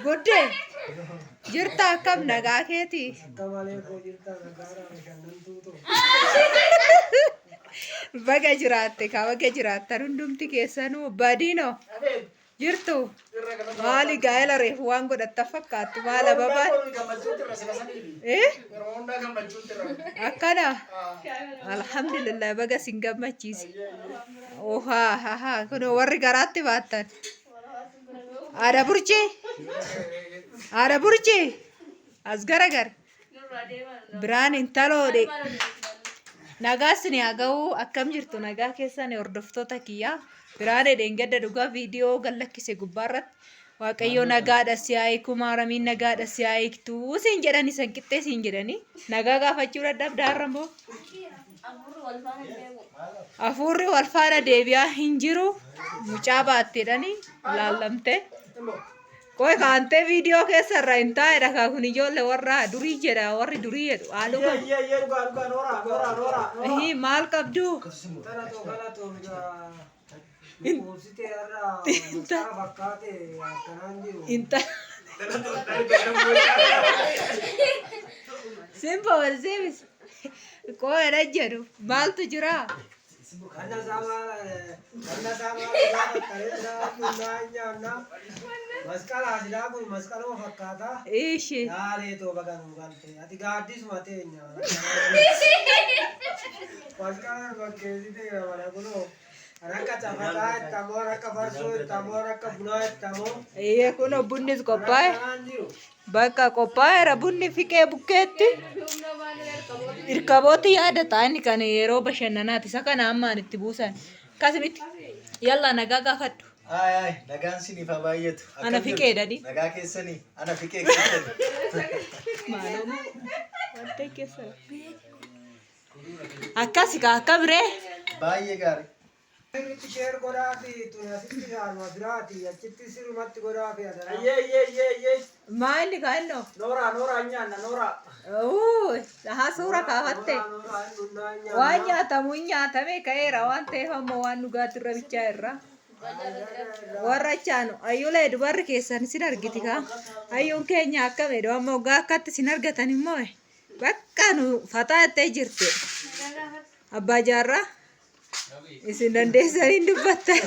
Guddee jirta akkam nagaa keetii? Akka malee koo jirta nagaadhaa bashannantuu too. Baga jiraatte kaa baga jiraattan hundumti keessanuu badiinoo jirtu maali gaa'ela reefu waan godhattan fakkaattu maal ababaan eh akkana alhamdulillah baga sin gammachiise ohaa hahaa kunoo warri garaatti baattan haadha burjee haadha burjee as garagar Biraan intaloodhe. Nagaa isin haa ga'u akkam jirtu nagaa keessan hordoftoota kiyyaa. Biraan dheengadda dhugaa viidiyoo gad lakkise gubbaarratti Waaqayyo nagaadha si haa hiiku maaramiin nagaadha si haa hiiktu siin jedhani san qixxee siin jedhani nagaa gaafachuu dadhabda har'a immoo. Hafuurri wal faana deebi'aa hin jiru mucaa baatteedhani laallamte. Qoy kaantee viidiyoo keessa irraa hin taa'edha kaa kun ijoollee warra durii jedha warri durii jedhu haaluu Iyyee qabu. iyyee iyyee dhugaa dhugaa nooraa nooraa nooraa nooraa. Ihii maal qabdu? Tana too kana too dhugaa. Nu quubsitee har'a masqala fakkaate akkanaan jiru. Inta Simba wal seebis. Qoy dha jedhu maaltu jira? Kanna isaa maal kanna isaa maal gaafattanii isaa bunnaa hin nyaanna. Masqala silaa kun masqaluma fakkaata. Ishi. Yaalee too baga nuu galte. Ati gaaddisuma teenya. Masqala nu fakkeessitee mana kunoo. Kan akka cafataa ittamoo, kan akka farsoo ittamoo, kan akka bunaa ittamoo. Iyyee kunoo bunnis qophaa'e. Akkanaan jiru. Bakka qophaa'eera bunni fiqee bukkeetti. Irkabooti yaadata inni kan yeroo bashannanaati. Isa kana ammaan itti buusan. Akkasumatti yallaa nagaa gaafadhu. Ayi ayi nagaan siniif haa baay'atu. Ana Akkam fiqee jirtu? dhadhi. Nagaa keessanii ana fiqee keessanii. Maaloo wanta keessa. Akkasi kaa akka biree. Baay'ee gaarii. Sirriitti share godhaafi tuni asitti ilaaluma biraati achitti sirumatti godhaafi adaraa. Iyyee iyyee iyyee iyyee. Maalli kaa innoo? Nooraa nooraa hin nyaanna nooraa. Uu, haa suura kaafatte. Nooraa nooraa hin dhunnaa hin Waan nyaanna. nyaatamu hin nyaatame ka'eera waan ta'eef ammoo waan dhugaatii irra bichaa irra. Warra achaanu ayyulee dubarri keessan sin argiti kaa. Ayyuun keenya akkam jedhu amma waggaa akkatti sin argatan immoo bakka nu fataa jettee jirti. Abbaa jaarraa. Isin dandeessanii hin dubbattan.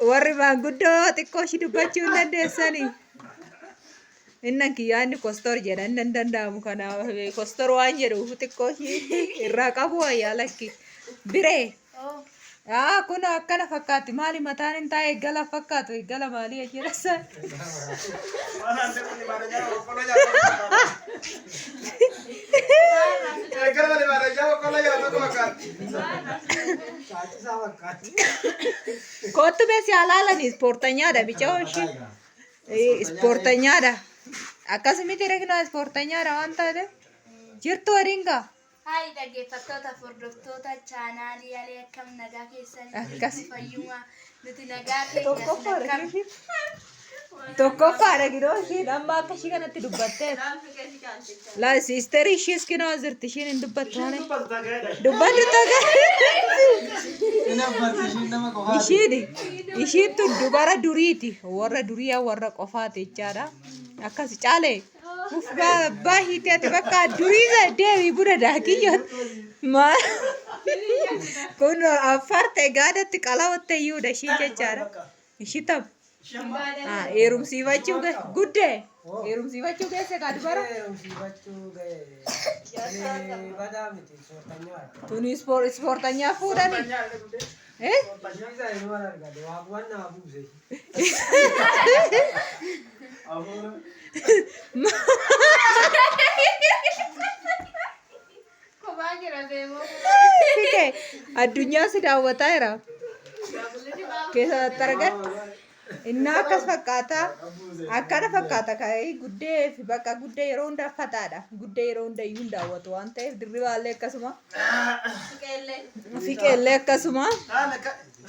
Warri maanguddoo xiqqoo ishii dubbachuu hin dandeessanii. Innan kiyyaa inni kostor jedha inni hin danda'amu kanaaf kostor waan jedhuuf xiqqoo ishii irraa qabu wayyaa lakki. Biree. Yaa kun akkana fakkaatti maali mataan hin taa'e eeggala fakkaatu eeggala maalii jedha san. Caacisaa fakkaatti. Kottu mee si halaalani ispoortanyaadha bica'oo ishee. Ispoortanyaadha. Akkasumatti regnaa ispoortanyaadha waan taate. Jirtu waliin gaa. Hi dhaggeeffattootaaf hordoftoota chaanaalii Alee akkam nagaa keessan Akkas. fayyuma nuti nagaa keenya isin akkam Tokkoffaadha ginoo ishiin amma akka ishii kanatti dubbatteef. Laa siisterii ishiis kinoo jirti ishiin hin dubbattu malee. Dubbadhu taga. Ishiin ishiin tun dubara duriiti warra duriyaa warra qofaati jechaadha. Akkas caalee. Uf baabaa hiite ati bakka durii sana deemii buna daakiyyoon. Maal kun affaarte gaadatti qalawatte iyyuudha ishii jechaadha. Ishii tam. Heerumsiifachuu guddee heerumsiifachuu geesse kaa dubara. Heerumsiifachuu ga'e. Ani badaa miti soortanyaadha. Tuni ispoortanyaa fuudhani. Eh? Ishii inuma argate waaquma naa buuse. Kophaa jira beemoo. Fiqee addunyaa si daawwataa jira. Keessa argadhu. Innaa akkas fakkaata. Akkana fakkaata ka'ee guddee fi bakka guddee yeroo hunda fataadha. Guddee yeroo hunda iyyuu hin daawwatu waan ta'eef dirribaallee akkasuma. Fiqeellee. Fiqeellee akkasuma.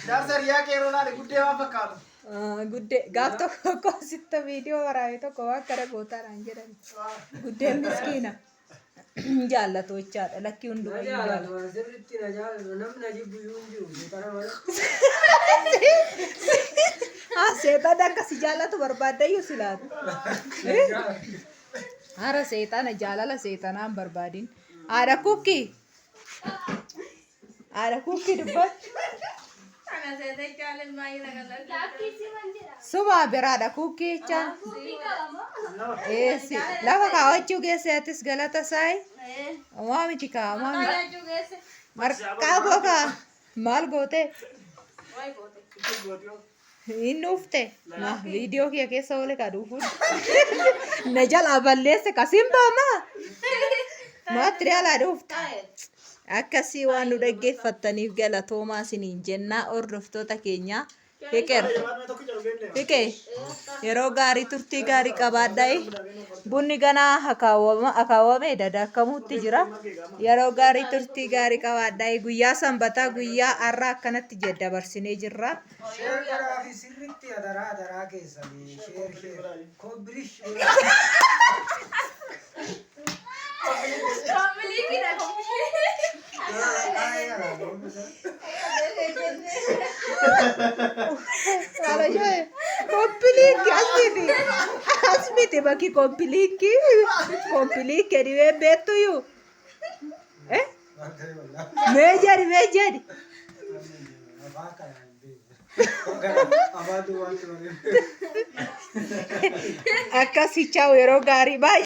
Jaarsa riyaa qeeroo laale guddee waan fakkaatu. Guddee gaaf tokko kositta viidiyoo waraabee tokko waan kana gootaadhaan jedhan. Guddeen miskiina. Hin jaallatu jechaadha. Lakkii Na hundumaa hin jaalatu jaallatu. ani sirriitti na jaalatu namni na jibbu iyyuu hin jiru seexana malee. Ah, seexanni akka si jaallatu barbaaddayyuu si laata. Hara seexana jaalala seexanaa hin barbaadin. Haadha kukkii. Haadha kukkii dubbadhu. Sumaa biraadha kukkii jechaan. Eessi lafa kaawwachuu geesse atis galata saayi. Homaa miti kaa homaa miti. Marqaa gogaa maal goote? Hin dhuufte? Ma viidiyoo kiyya keessa oole ka dhuufuun. Na jalaa balleesse ka simbaa maa? Maatti jalaa dhuufte? Akkasii waan nu dhaggeeffattaniif galatoomaa isiniin jennaa hordoftoota keenyaa. Fiqir. Fiqee yeroo gaarii turtii gaarii qabaadhaa. Bunni ganaa akaawwamee dadaakamuutti jira. Yeroo gaarii turtii gaarii qabaadhaa. Guyyaa sanbataa guyyaa har'aa akkanatti dabarsinee jirra. Share godhaa fi sirriitti adaraa adaraa keessanii share share kobbirish. Copy link as miti as miti bakki copy link copy link jedhee beektuyyuu. Eh? Mee jedhi mee jedhi. Afaan kana hin beeku. Afaan duwwaatti malee. Akkasii chaawu yeroo gaarii baay'ee.